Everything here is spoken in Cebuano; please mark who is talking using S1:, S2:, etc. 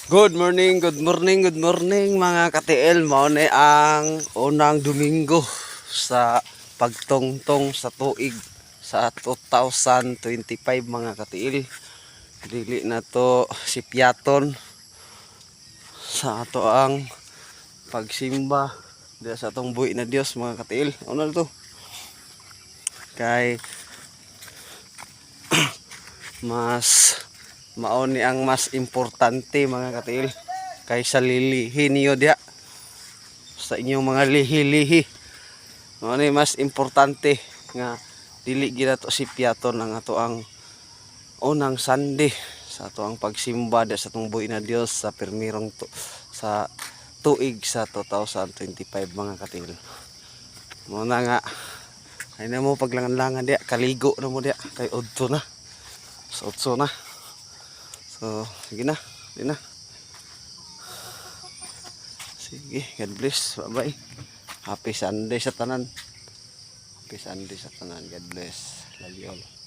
S1: Good morning, good morning, good morning, mga ka-TL. Mao ni ang unang Domingo sa pagtungtong sa tuig sa 2025, mga ka-TL. Dili na to si Piaton sa ato ang pagsimba diya sa atong buhi na Dios, mga ka-TL. Ano na to? Kay mas mao ni ang mas importante, mga ka-TL, kaysa lilihi niyo diha sa inyong mga lihi-lihi. Mao ni mas importante nga dili gyud nato si Piaton ang ato ang unang Sunday sa ato ang pagsimba diha sa atong buhi na Dios sa pirmirong tu sa tuig sa 2025, mga ka-TL. Mao na nga ay na mo paglangan-langan diha, kaligo na mo diha kay udto na sa 8 na. So, sige na. Sige na. Sige, God bless. Bye-bye. Happy Sunday sa tanan. Happy Sunday sa tanan. God bless. Love you all.